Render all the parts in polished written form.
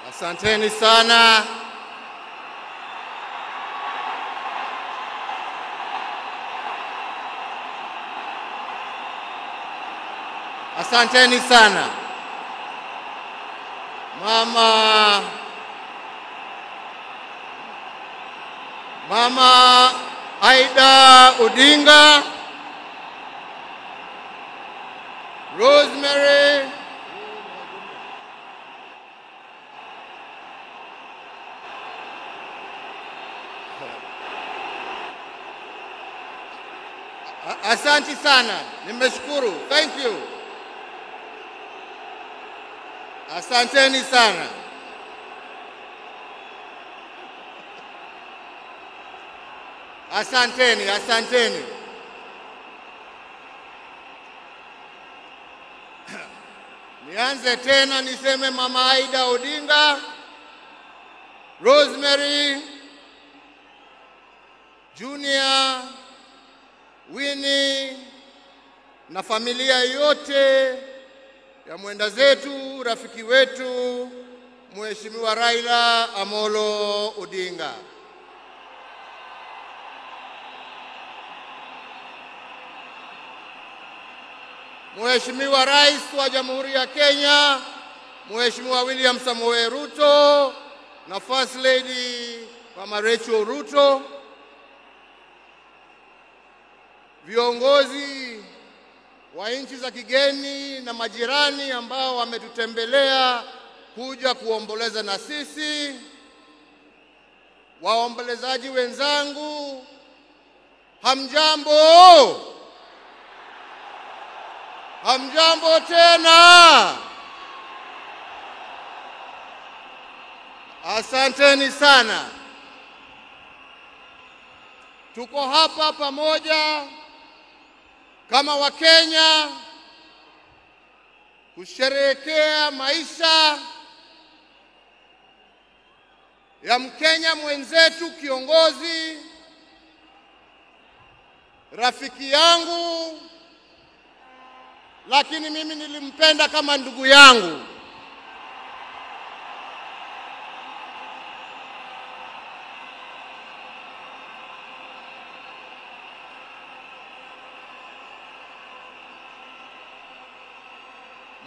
Asanteni sana. Asanteni sana. Mama Aida Odinga, Rosemary, asante sana, nimeshukuru. Thank you. Asanteni sana. Asanteni, asanteni. Nianze tena niseme Mama Aida Odinga, Rosemary, Junior, Winnie na familia yote ya mwenda zetu, rafiki wetu Mheshimiwa Raila Amolo Odinga. Mheshimiwa Rais wa Jamhuri ya Kenya, Mheshimiwa William Samoei Ruto na First Lady Mama Rachel Ruto, viongozi wa nchi za kigeni na majirani ambao wametutembelea kuja kuomboleza na sisi, waombolezaji wenzangu, hamjambo? Hamjambo tena? Asanteni sana. Tuko hapa pamoja kama Wakenya kusherehekea maisha ya Mkenya mwenzetu, kiongozi, rafiki yangu, lakini mimi nilimpenda kama ndugu yangu.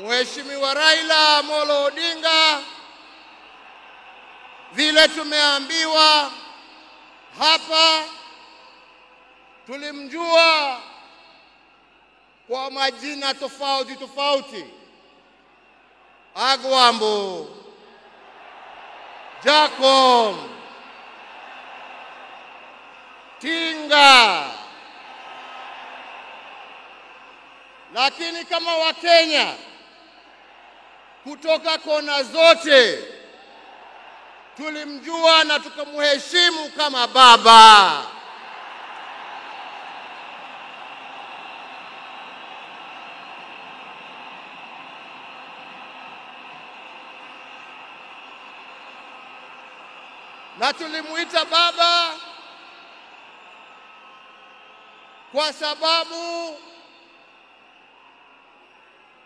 Mheshimiwa Raila Amolo Odinga, vile tumeambiwa hapa, tulimjua kwa majina tofauti tofauti: Agwambo, Jacom, Tinga. Lakini kama Wakenya kutoka kona zote tulimjua na tukamheshimu kama baba. Na tulimuita baba kwa sababu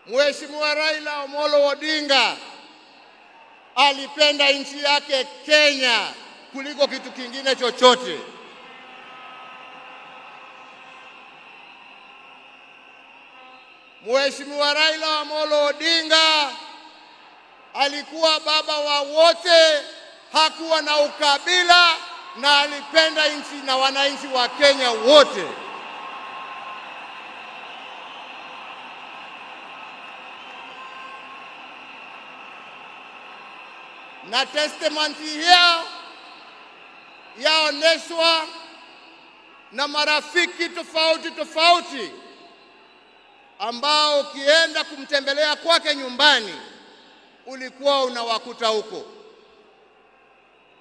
Mheshimiwa Raila Amolo Odinga alipenda nchi yake Kenya kuliko kitu kingine chochote. Mheshimiwa Raila Amolo Odinga alikuwa baba wa wote, hakuwa na ukabila na alipenda nchi na wananchi wa Kenya wote. Na testament hiyo yaoneshwa na marafiki tofauti tofauti ambao ukienda kumtembelea kwake nyumbani ulikuwa unawakuta huko.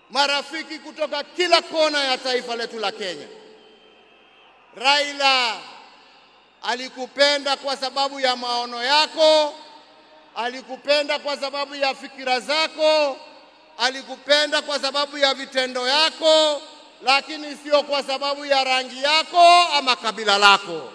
Marafiki kutoka kila kona ya taifa letu la Kenya. Raila alikupenda kwa sababu ya maono yako, alikupenda kwa sababu ya fikira zako, alikupenda kwa sababu ya vitendo yako, lakini sio kwa sababu ya rangi yako ama kabila lako.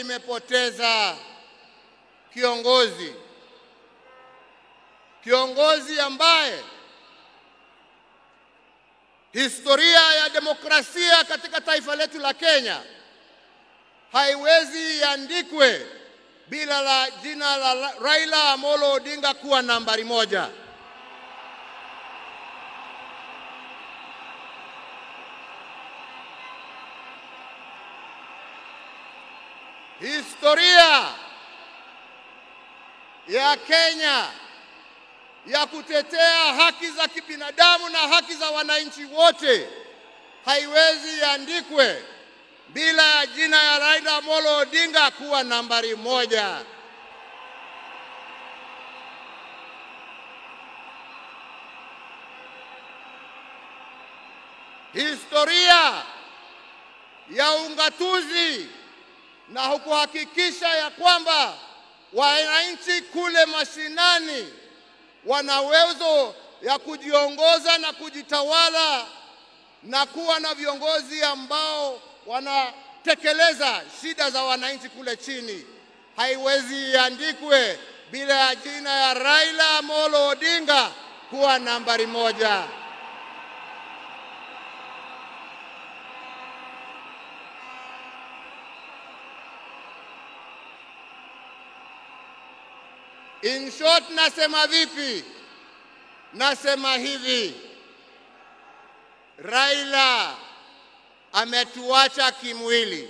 imepoteza kiongozi. Kiongozi ambaye historia ya demokrasia katika taifa letu la Kenya haiwezi iandikwe bila la jina la Raila Amolo Odinga kuwa nambari moja. Historia ya Kenya ya kutetea haki za kibinadamu na haki za wananchi wote haiwezi iandikwe bila ya jina ya Raila Amolo Odinga kuwa nambari moja. Historia ya ungatuzi na kuhakikisha ya kwamba wananchi kule mashinani wana uwezo ya kujiongoza na kujitawala na kuwa na viongozi ambao wanatekeleza shida za wananchi kule chini, haiwezi iandikwe bila ya jina ya Raila Amolo Odinga kuwa nambari moja. In short, nasema vipi? Nasema hivi, Raila ametuacha kimwili,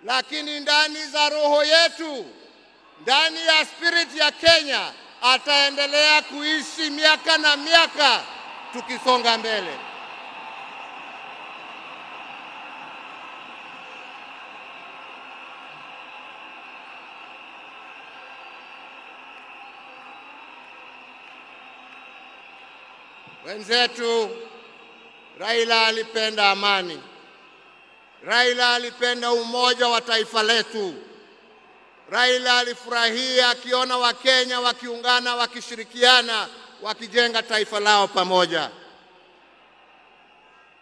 lakini ndani za roho yetu, ndani ya spirit ya Kenya, ataendelea kuishi miaka na miaka tukisonga mbele. Wenzetu, Raila alipenda amani. Raila alipenda umoja wa taifa letu. Raila alifurahia akiona Wakenya wakiungana, wakishirikiana, wakijenga taifa lao pamoja.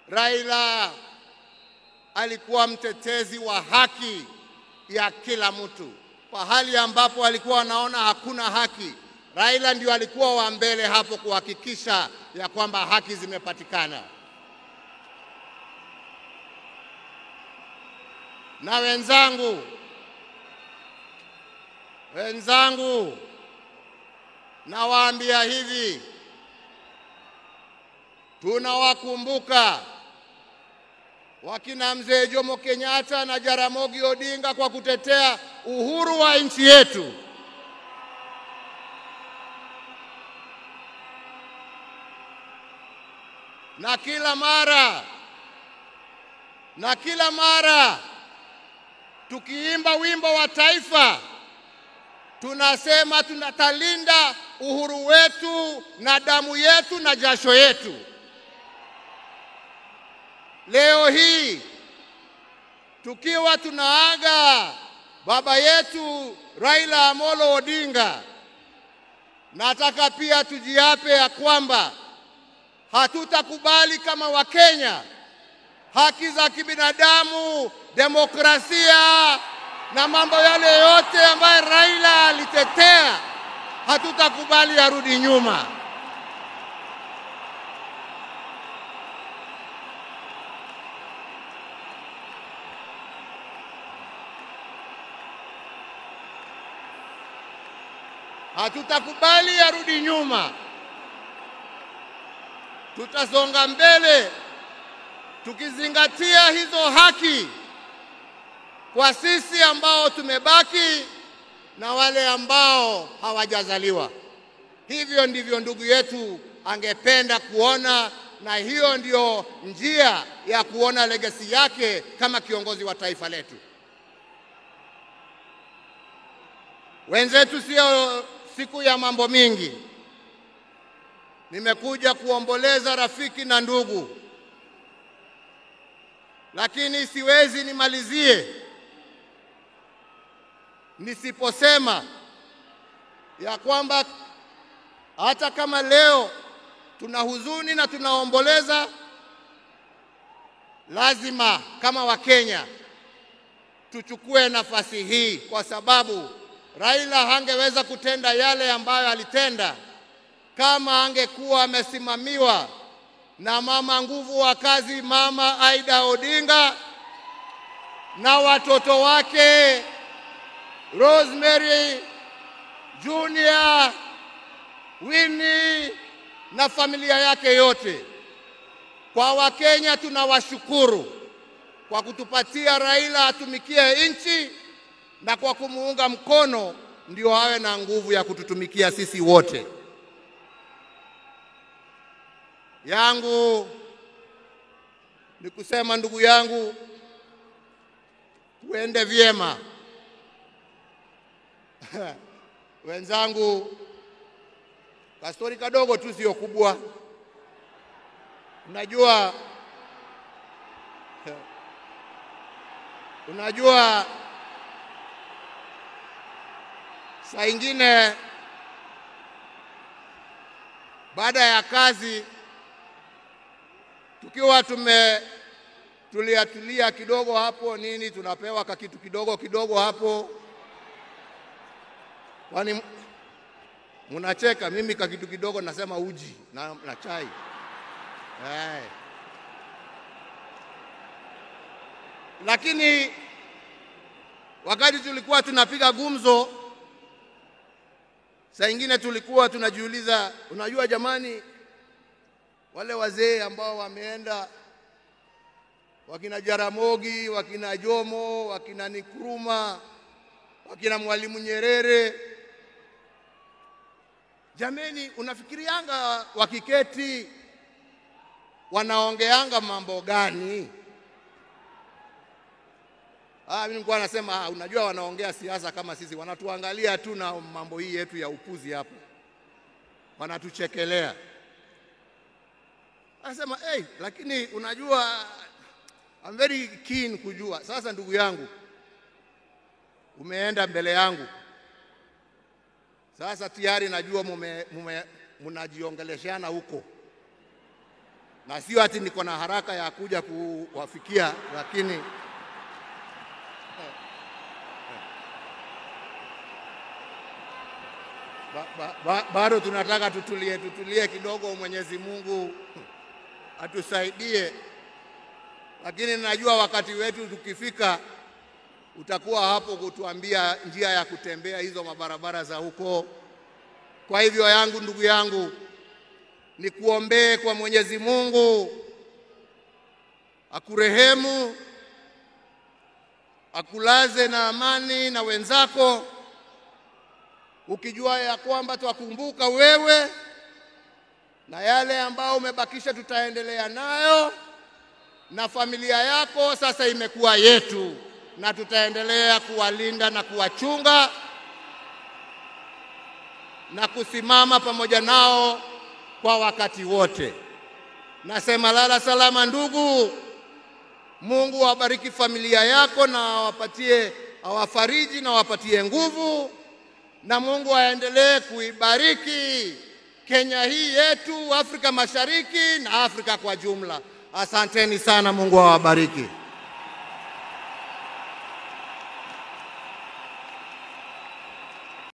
Raila alikuwa mtetezi wa haki ya kila mtu. Pahali ambapo alikuwa anaona hakuna haki, Raila ndio alikuwa wa mbele hapo kuhakikisha ya kwamba haki zimepatikana. Na wenzangu, nawaambia hivi, tunawakumbuka wakina Mzee Jomo Kenyatta na Jaramogi Odinga kwa kutetea uhuru wa nchi yetu. Na kila mara tukiimba wimbo wa taifa tunasema tunatalinda uhuru wetu na damu yetu na jasho yetu. Leo hii tukiwa tunaaga baba yetu Raila Amolo Odinga, nataka pia tujiape ya kwamba hatutakubali kama Wakenya haki za kibinadamu, demokrasia na mambo yale yote ambayo Raila alitetea, hatutakubali yarudi nyuma. Hatutakubali yarudi nyuma. Tutasonga mbele tukizingatia hizo haki kwa sisi ambao tumebaki na wale ambao hawajazaliwa. Hivyo ndivyo ndugu yetu angependa kuona, na hiyo ndio njia ya kuona legacy yake kama kiongozi wa taifa letu. Wenzetu, sio siku ya mambo mingi. Nimekuja kuomboleza rafiki na ndugu, lakini siwezi nimalizie nisiposema ya kwamba hata kama leo tuna huzuni na tunaomboleza, lazima kama Wakenya tuchukue nafasi hii, kwa sababu Raila hangeweza kutenda yale ambayo alitenda kama angekuwa amesimamiwa na mama nguvu wa kazi, Mama Aida Odinga, na watoto wake Rosemary, Junior, Winnie na familia yake yote. Kwa Wakenya tunawashukuru kwa kutupatia Raila atumikie nchi na kwa kumuunga mkono ndio awe na nguvu ya kututumikia sisi wote. Yangu ni kusema, ndugu yangu, tuende vyema. Wenzangu, kastori kadogo tu, sio kubwa. Unajua saa ingine baada ya kazi tukiwa tumetulia tulia kidogo hapo nini, tunapewa kakitu kidogo kidogo hapo. Kwani mnacheka? Mimi kakitu kidogo nasema uji na chai. Hey. Lakini wakati tulikuwa tunapiga gumzo, saa ingine tulikuwa tunajiuliza, unajua jamani, wale wazee ambao wameenda, wakina Jaramogi, wakina Jomo, wakina Nkrumah, wakina Mwalimu Nyerere, jameni, unafikirianga wakiketi wanaongeanga mambo gani? Mimi nilikuwa nasema, unajua wanaongea siasa kama sisi, wanatuangalia tu na mambo hii yetu ya upuzi hapo, wanatuchekelea. Anasema, hey, lakini unajua I'm very keen kujua. Sasa ndugu yangu, umeenda mbele yangu. Sasa tayari najua mnajiongeleshana huko. Na sio ati niko na haraka ya kuja kuwafikia, lakini bado tunataka tutulie kidogo, Mwenyezi Mungu atusaidie. Lakini najua wakati wetu tukifika utakuwa hapo kutuambia njia ya kutembea hizo mabarabara za huko. Kwa hivyo yangu, ndugu yangu, nikuombee kwa Mwenyezi Mungu akurehemu, akulaze na amani na wenzako, ukijua ya kwamba twakumbuka wewe na yale ambao umebakisha tutaendelea nayo, na familia yako sasa imekuwa yetu, na tutaendelea kuwalinda na kuwachunga na kusimama pamoja nao kwa wakati wote. Nasema lala salama ndugu. Mungu awabariki familia yako na awapatie, awafariji na awapatie nguvu, na Mungu aendelee kuibariki Kenya hii yetu, Afrika Mashariki na Afrika kwa jumla. Asanteni sana, Mungu awabariki.